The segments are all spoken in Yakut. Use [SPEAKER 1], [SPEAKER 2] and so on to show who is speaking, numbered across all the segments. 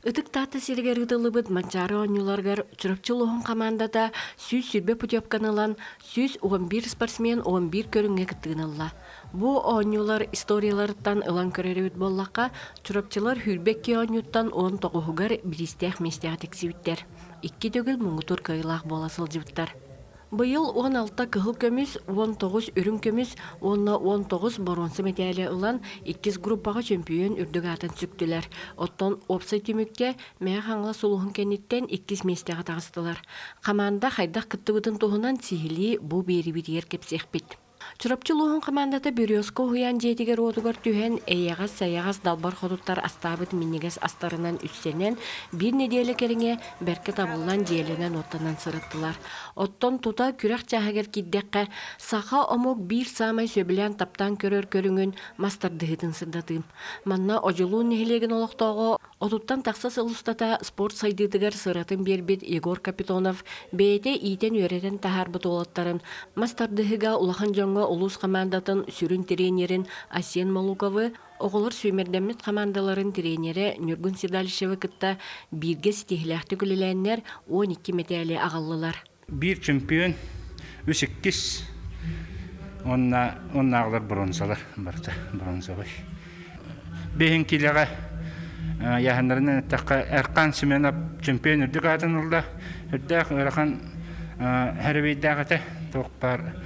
[SPEAKER 1] Ытык Таатта сиригэр ыытыллыбыт Манчаары оонньууларыгар Чурапчы улууһун хамаандата 120 путевканы ылан, 111 спортсмен 11 көрүҥҥэ кыттыыны ылла. Бу оонньуулар историяларыттан ылан көрөр эбит буоллахха, чурапчылар 22 оонньууттан 19-угар бириистээх миэстэҕэ тиксибиттэр. Икки төгүл муҥутуур кыайыылаах буола сылдьыбыттар. Быйыл 16 кыһыл көмүс, 19 үрүҥ көмүс уонна 19 боруонса мэтээли ылан, иккис группаҕа чөмпүйүөн үрдүк аатын сүктүлэр. Оттон уопсай түмүккэ Мэҥэ Хаҥалас улууһун кэнниттэн иккис миэстэҕэ таҕыстылар. Хамаанда хайдах кыттыбытын туһунан сиһилии бу биэриибитигэр кэпсиэхпит. Чурапчы улууһун хамаандата Березка уһуйаан дьиэтигэр-уотугар түһэн, эйэҕэс-сайаҕас далбар хотуттар астаабыт минньигэс астарынан үссэнэн, биир нэдиэлэ кэриҥэ бэркэ табыллан дьиэлэнэн-уоттанан сырыттылар. Оттон тута күрэх чааһыгар киирдэххэ, саха омук биир саамай сөбүлээн таптаан көрөр көрүҥүн мас тардыһыытын сырдатыым. Манна Одьулуун нэһилиэгин олохтооҕо Отуттан тахса сыл устата спорт сайдыытыгар сыратын биэрбит Егор Капитонов бэйэтэ иитэн-үөрэтэн таһаарбыт уолаттарын мас тардыһыыга улахан дьоҥҥо улуус хамаандатын сүрүн тренерин Асен Малуковы, оҕолор сүүмэрдэммит хамаандаларын тренерэ Ньургун Седалищевы кытта бииргэ ситиһиилээхтик үлэлээннэр 12 мэтээли аҕаллылар.
[SPEAKER 2] Биир чемпион, үс иккис уонна уоннааҕылар бронзалар барыта бронзовай. Биһин киилэҕэ яһаннарынан эттэххэ Эркан Семенов чемпион үрдүк аатын ылла. Үрдээх ыарахан хэрбийдээх этэ. Туох баар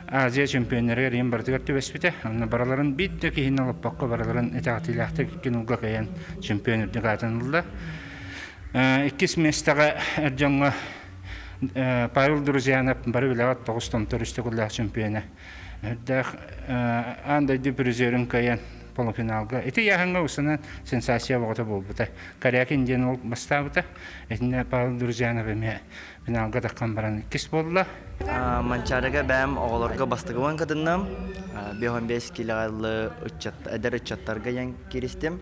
[SPEAKER 2] Азия чемпионнарыгар ийэм барытыгар түбэспитэ. Онно барыларын биир да киһини олоппокко барыларын итэҕэтиилээхтик икки нулга кыайан чемпион үрдүк аатын ылла. Иккис миэстэҕэ эр дьоҥҥо Павел Друзьянов бары билэҕит тоҕус томтор үс төгүллээх чемпиона. Үрдээх аан дойду призерин кыайан полуфиналга. Ити ыйааһыҥҥа усунан сенсация бөҕөтө буолбута. Корякин диэн уол бастаабыта. Итиннэ Павел Друзьянов эмиэ финалга таххан баран иккис буолла.
[SPEAKER 3] Манчаарыга бэйэм оҕолорго бастакыбын кытынным. 55 килоҕа эдэр ыччаттарга диэн кииристим.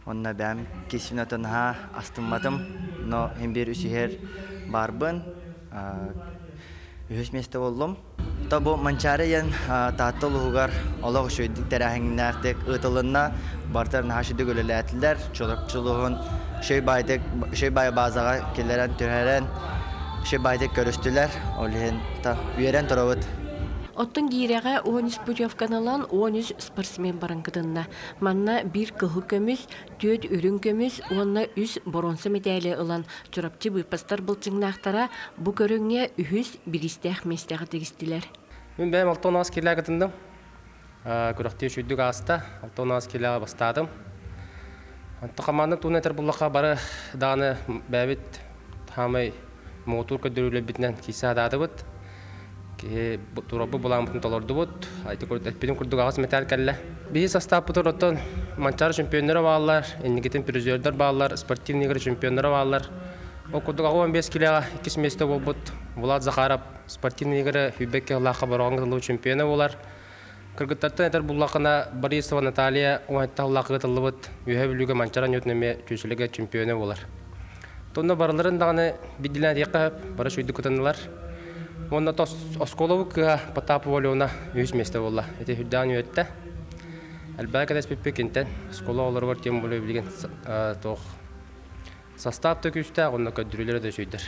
[SPEAKER 3] Онно бэйэм кисвинатын наһаа астымматым, но иһин биир үсүһэр баарбын. Үһүс миэстэ буоллум. То бу Манчаары диэн Таатта улууһугар олох үчүгэйдик тэрээһиннээхтик ыытылынна. Барытар наһаа үчүгэй үлэлээтилэр. Чурапчы улууһун үчүгэй баайдык үчүгэй баай баазаҕа киллэрэн түһэрэн үчүгэй баайдык көрүстүлэр. Ол иһин үөрэн турабыт.
[SPEAKER 1] Оттон гиирэҕэ 13 путевканы ылан 13 спортсмен баран кытынна. Манна биир кыһыл көмүс, түөрт үрүҥ көмүс уонна үс боруонса мэтээли ылан Чурапчы быыппастар былчыҥнаахтара бу көрүҥҥэ үһүс бириистээх миэстэҕэ тигистилэр.
[SPEAKER 4] Мин бэйэм 6 килэҕэ кытынным. Күрэхтии үчүгдүк ааста. 6 килэҕэ бастаатым. Онто хамаанда туун этэр буллахха бары даҕаны бэйэбит хаамай муҥутуур көрдөрүүлэрбитинэн киирсэ сатаатыбыт. Киһи туруорбут былааммытын толордубут. Ити эппитим курдук аҕыс мэтээл кэллэ. Биһи састааппытыгар оттон Манчаары чемпионнара бааллар, инникитин призердэр бааллар, спортивный игры чемпионнара бааллар. Ол курдук 65 килоҕа иккис миэстэ буолбут Влад Захаров спортивный игры сүүрбэ килолаахха Бороҕоҥҥо тыллыбыт чемпиона буолар. Кыргыттартан этэр буллаххына Борисова Наталья уонча сыллаах ыытыллыбыт Үөһээ Бүлүүгэ Манчаары оонньуутун эмиэ чүүчүлэгэ чемпиона буолар. Тонна барыларын даҕаны биирдиилээн этиэххэ сөп, бары үчүгэйдик кытыннылар. Уонна оскуолабыт кыыһа Потапова Алена үһүс миэстэ буолла. Ити сүрдээҕин үөттэ. Элбэҕи кэтэспиппит кинтэн. Оскуола оҕолоругар тем более билигин туох састаап да күүстээх уонна көрдөрүүлэрэ да үчүгэйдэр.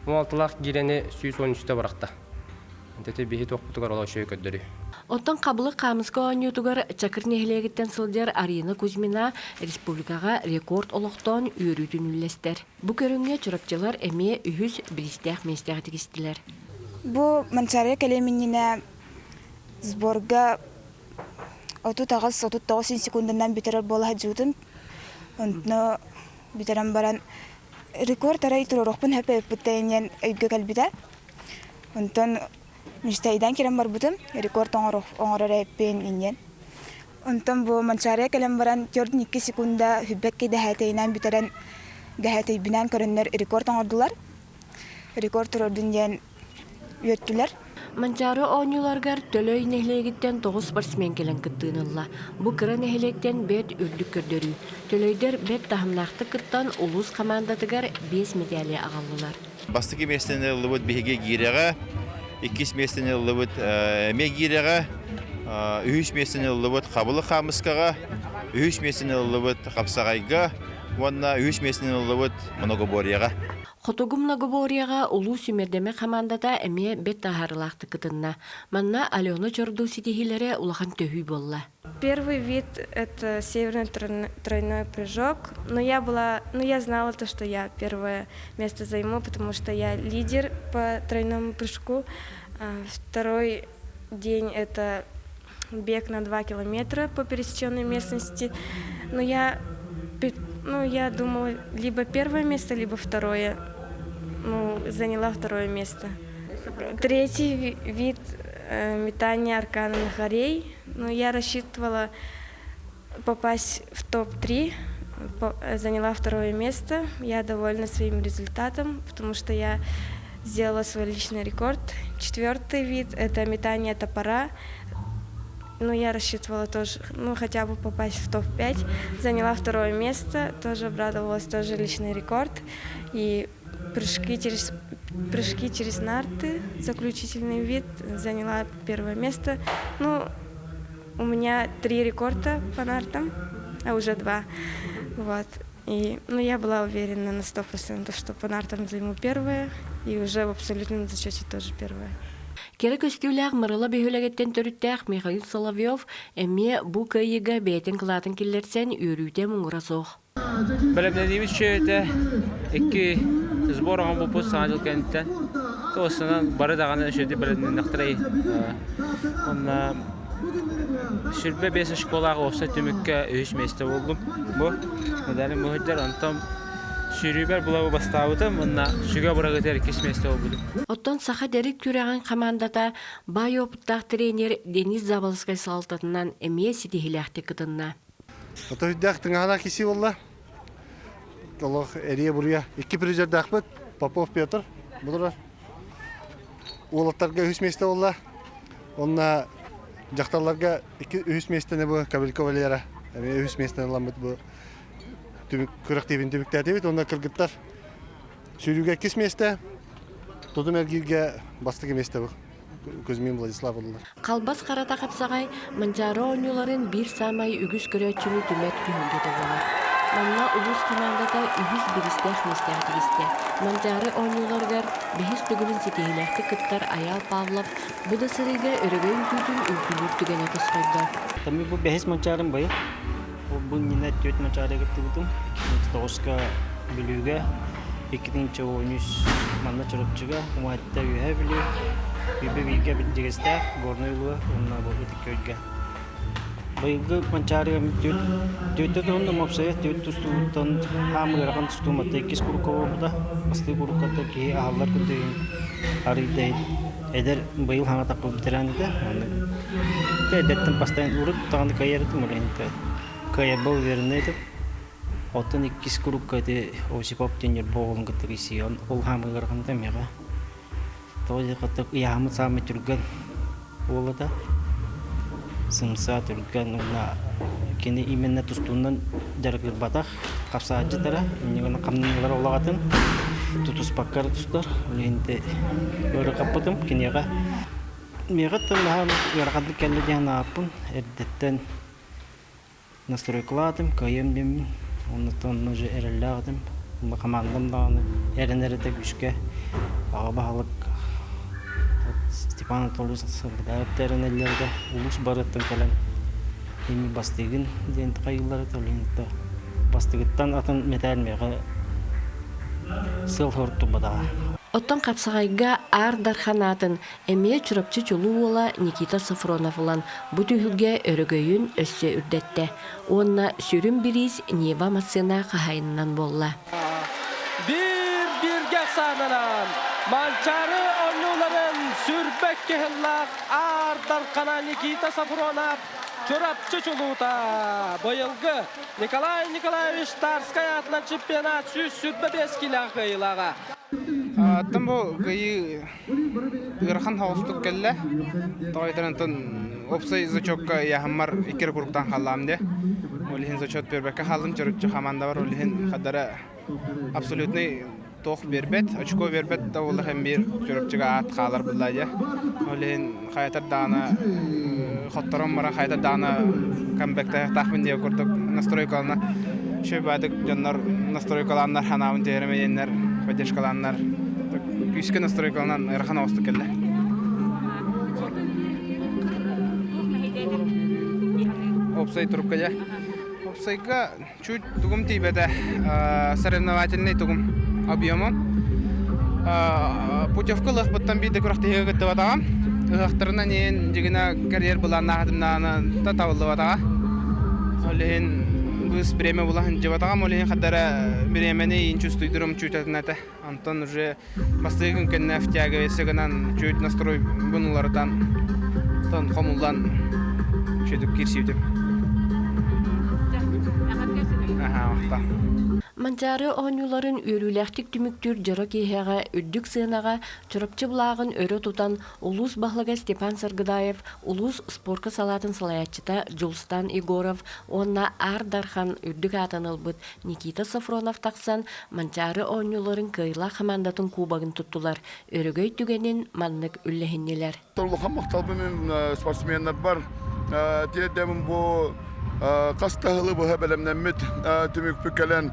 [SPEAKER 4] 16-лаах гиирэни 113-тэ бырахта. Ити биһи туохпутугар олох үчүгэй көрдөрүү.
[SPEAKER 1] Оттон хабылык хаамыска оонньуутугар Чакыр нэһилиэгиттэн сылдьар Арина Кузьмина республикаҕа рекорд олохтоон үөрүүтүн үллэстэр. Бу көрүҥҥэ чурапчылар эмиэ үһүс бириистээх миэстэҕэ тигистилэр.
[SPEAKER 5] Бу Манчаарыга кэлиэм иннинэ сборга 38-39 секунданан бүтэрэр буола сылдьыбытым. Онно бүтэрэн баран рекорд арай туруоруохпун сөп эбиппит диэн өйгө кэлбитэ. Онтон мечтайдаан кэлэн барбытым, рекорд оҥорор эбиппин инньэн. Онтон бу Манчаарыга кэлэн баран 42 секунда хүббэккэ дэһээтэйинэн бүтэрэн дэһээтэйбинэн көрөннөр рекорд оҥордулар. Рекорд туруордун диэн үөртүлэр.
[SPEAKER 1] Манчаары оонньууларыгар Төлөй нэһилиэгиттэн тоҕус спортсмен кэлэн кыттыыны ылла. Бу кыра нэһилиэктэн бэрт үрдүк көрдөрүү. Төлөйдөр бэрт таһымнаахтык кыттан улуус хамаандатыгар биэс мэтээли аҕаллылар.
[SPEAKER 6] Бастакы миэстэни ыллыбыт биһиги гиирэҕэ, иккис миэстэни ыллыбыт эмиэ гиирэҕэ, үһүс миэстэни ыллыбыт хабылы хаамыскаҕа, үһүс миэстэни ыллыбыт хапсаҕайга. Уонна үһүс миэстэни ыллыбыт многоборьеҕа.
[SPEAKER 1] Хотугу многоборьеҕа улуу сүүмэрдэмэ хамаандата эмиэ бэрт таһаарыылаахтык кытынна. Манна Алена Чорду ситиһиилэрэ улахан төһүү буолла.
[SPEAKER 7] Первый вид – это северный тройной прыжок. Но я была, ну я знала то, что я первое место займу, потому что я лидер по тройному прыжку. Второй день – это бег на 2 километра по пересеченной местности. Но я, ну, я думала, либо первое место, либо второе. Ну, заняла второе место. Третий вид метания аркана на хорей. Ну, я рассчитывала попасть в топ-3, заняла второе место. Я довольна своим результатом, потому что я сделала свой личный рекорд. Четвертый вид – это метание топора. Ну, я рассчитывала тоже, ну, хотя бы попасть в топ-5. Заняла второе место, тоже обрадовалась, тоже личный рекорд. И прыжки через нарты, заключительный вид, заняла первое место. Ну, у меня три рекорда по нартам, а уже два. Вот. И, ну, я была уверена на 100%, что по нартам займу первое, и уже в абсолютном зачете тоже первое.
[SPEAKER 1] Кэрэ көстүүлээх Мырыла бөһүөлэгиттэн төрүттээх Михаил Соловьев эмиэ бу кыайыыга бэйэтин кылаатын киллэрсэн үөрүүтэ муҥура суох.
[SPEAKER 8] Бэлэмнэниибит үчүгэйдэ икки сбор оҥорбуппут Саҥа дьыл кэнниттэн. Туосунан бары даҕаны үчүгэйдик бэлэмнэннэхтэрэй. Онно 25 очколаах уопсай түмүккэ үһүс миэстэ буоллум. Бу медалим быһыйдар. Онтон сүүрүүбэр булабы бастаабытым уонна сүгэ бырагытыгар иккис миэстэ буолбутум.
[SPEAKER 1] Оттон саха дэрик күрэҕин хамаандата баай опыттаах тренер Денис Заболоцкай салалтатынан эмиэ ситиһиилээхтик кытынна.
[SPEAKER 9] Отойдаах тыҥаһалаах киси буолла. Олох эрийэ-буруйа. Икки призердаахпыт Попов Петр бұлар. Уолаттарга үһүс миэстэ буолла. Онна дьахталларга икки үһүс миэстэни бу Кабелькова Валера эмиэ үһүс миэстэни ыламмыт бу түмүк күрэхтиибин түмүктээтибит. Онна кыргыттар сүүрүүгэ иккис миэстэ, тутум эргииргэ бастакы миэстэ бу. Кузьмин Владислав ыллар.
[SPEAKER 1] Халбас харата хапсаҕай Манчаары оонньууларын биир саамай үгүс көрөөччүнү түмэт түһүлгэтэ буолар. Манна улуус хамаандата үһүс бириистээх миэстэҕэ тигистэ. Манчаары оонньууларыгар бэһис төгүлүн ситиһиилээхтик кыттар Айаал Павлов бу да сырыыга өрөгөй үҥкүүтүн үҥкүүлүүр түгэнэ тосхойдо.
[SPEAKER 10] Тамми бу бэһис Манчаарым быйыл. Бу иннинэ түөрт Манчаарыга кыттыбытым. 2009-ка Бүлүүгэ, 2013 манна Чурапчыга, Умайта Үөһээ Бүлүү, Үбэ бииргэ Бэрдьигэстээх, Горнай улууһа уонна бу Ытык Күөлгэ. Быйылгы Манчаарыга түөртэ туһунна уопсайа түөрт тустууттан хаам ыарахан тустуу матта иккис курукка буолбута. Бастакы курукката киһи аһаллар кырдыйын арыйда эдэр быйыл хаҥа тахха ветеран этэ. Эдэттэн бастаан урут даҕаны кыайар этим, ол иһин кыайарба уверенный этим. Оттон иккис курукка ити Осипов диэн ньурба оҕолун кытта киирсиэн ол хаамыы ыараханта миэхэ. Тоҕо диэххэ ыйааһыммыт саамай түргэн уолата. Сымса, түргэн уонна кини именно тустуунан дьарыгырбатах хапсааччытара, иннигин хамнаныылара улаҕатын тутуспакка эрэ тустар. Ол иһин ыарырҕаппытым киниэхэ. Миэхэ наһаа ыараханнык кэллэ диэн ааппын эрдэттэн настройкалаатым, кыайыам диэммин. Оннуттан уже эрэллээх этим. Хамаандам даҕаны эрэнэр этэ күүскэ. Аҕа баһылык Степан Анатольевич Сырдаев эрэнэллэргэ улуус барыттан кэлэн ими бастыгын диэн хайыыллар этэ. Ол иһин бастыгыттан атын мэтээл миэхэ сыал турбатаҕа.
[SPEAKER 1] Оттон хапсаҕайга Аар Дархан аатын Эмиэ Чурапчы чулуу уола Никита Софронов ылан бу түһүлгэ өрөгөйүн өссө үрдэттэ уонна сүрүн бириис Нива массыына хаһаайынынан буолла.
[SPEAKER 11] Биир бииргэ ахсаанынан Манчаары оонньууларын сүрбэк кыһыллаах Аар Дархана Никита Софронов Чурапчы чулуута быйылгы Николай Николаевич Тарскай аатынан чемпионат 125 килээх кыайыылааҕа.
[SPEAKER 12] Оттон бу кыайыы ыарахан соҕустук кэллэ. Тоҕо диэтэр онтон уопсай зачетка ыйааһыммар икки эрэ куруктаан хааллаҕым дии. Ол иһин зачет биэрбэккэ хааллым, чоруччу хамаандабар ол иһин хадара абсолютный туох биэрбэт, очко биэрбэт да буоллах эн биир чорупчуга аат хаалар буолла дии. Ол иһин хайатар даҕаны хотторон баран хайатар даҕаны камбэктаахпын диэн курдук настройкалана. Үчүгэй баатык дьоннор настройкалааннар ханаабын түһэрэмэ диэннэр поддержкалааннар күүскэ настройкаланан ыарахан оҕустук кэллэ. Опсай турукка дьэ. Опсайга чуть тугум тиийбэтэ соревновательный тугум объемум. Путевка ылыахпыттан биир да күрэхтэһиигэ кыттыбатаҕым. Ыһыахтарынан иһин дьигинэ карьер былааннаахытымнаана та табыллыбатаҕа. Ол иһин быыс бириэмэ була сылдьыбатаҕым. Ол иһин хадара бириэмэни иин чувствуйдурум чуутатын этэ. Онтон уже бастакы күн кэннэ втягивайся гынан чуть настройбун уларытан, тон хомуллан чүдүк киирсибитим. Аха, махтал.
[SPEAKER 1] Манчаары оонньууларын үөрүүлээхтик түмүктүүр дьоро киэһэҕэ үрдүк сыанаҕа Чурапчы былааҕын өрө тутан улуус баһылыга Степан Саргыдаев, улуус спорка салаатын салайааччыта Дьулустан Егоров уонна Аар Дархан үрдүк аатын ылбыт Никита Софронов тахсан Манчаары оонньууларын кыайыылаах хамаандатын кубогын туттулар, өрөгөй түгэнин маннык үллэһиннилэр.
[SPEAKER 13] Улахан махталбын мин спортсменнарбар тиэрдэмин бу хас да сылы быһа бэлэмнэммит түмүкпүт кэлэн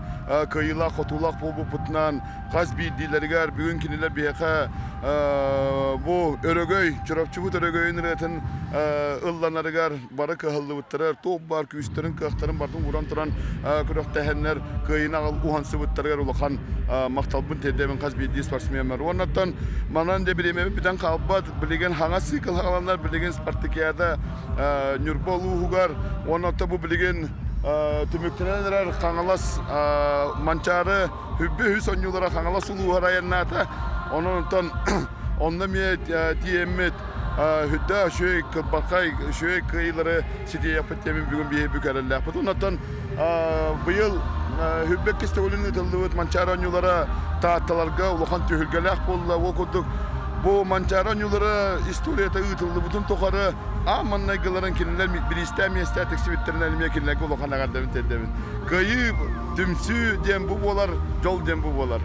[SPEAKER 13] кыайыылаах-хотуулаах буолбуппутунан хас биирдиилэригэр бүгүн кинилэр биһиэхэ бу өрөгөй Чурапчыбыт өрөгөйүн ырыатын ылланарыгар бары кыһаллыбыттарыгар туох баар күүстэрин кыахтарын барытын ууран туран күрэхтэһэннэр кыайыыны уһансыбыттарыгар улахан махталбын тиэрдэбин хас биирдии спортсменнар. Уоннаттан манан да бириэмэбит бүтэн хаалбат. Билигин хаҥас цикл хааланнар, билигин спартакиада Ньурба улууһугар уонна бу билигин түмүктэнэн эрэр Хаҥалас Манчаары Хүббү үһүс оонньуулара Хаҥалас улууһар айаннаата. Онон онтон онно эмиэ тиийэммит Хүддэ үчүгэй кылбархай үчүгэй кыайыылары ситиһиэхпит диэмин бүгүн биһи бүк эрэллээхпит. Оннуттан быйыл Хүббэк кистэгүлүн ыытыллыбыт Манчаары оонньуулара Таатталарга улахан түһүлгэлээх буолла. Ол курдук бу Манчаары оонньуулара историята ыытыллыбытын тухары аан маҥнайгыларын кинилэр бириистээх миэстэ тиксибиттэринэн эмиэ кинилэргэ улахан эҕэрдэбин тиэрдэбин. Кыайыы, түмсүү диэн бу буолар, дьол диэн бу буолар.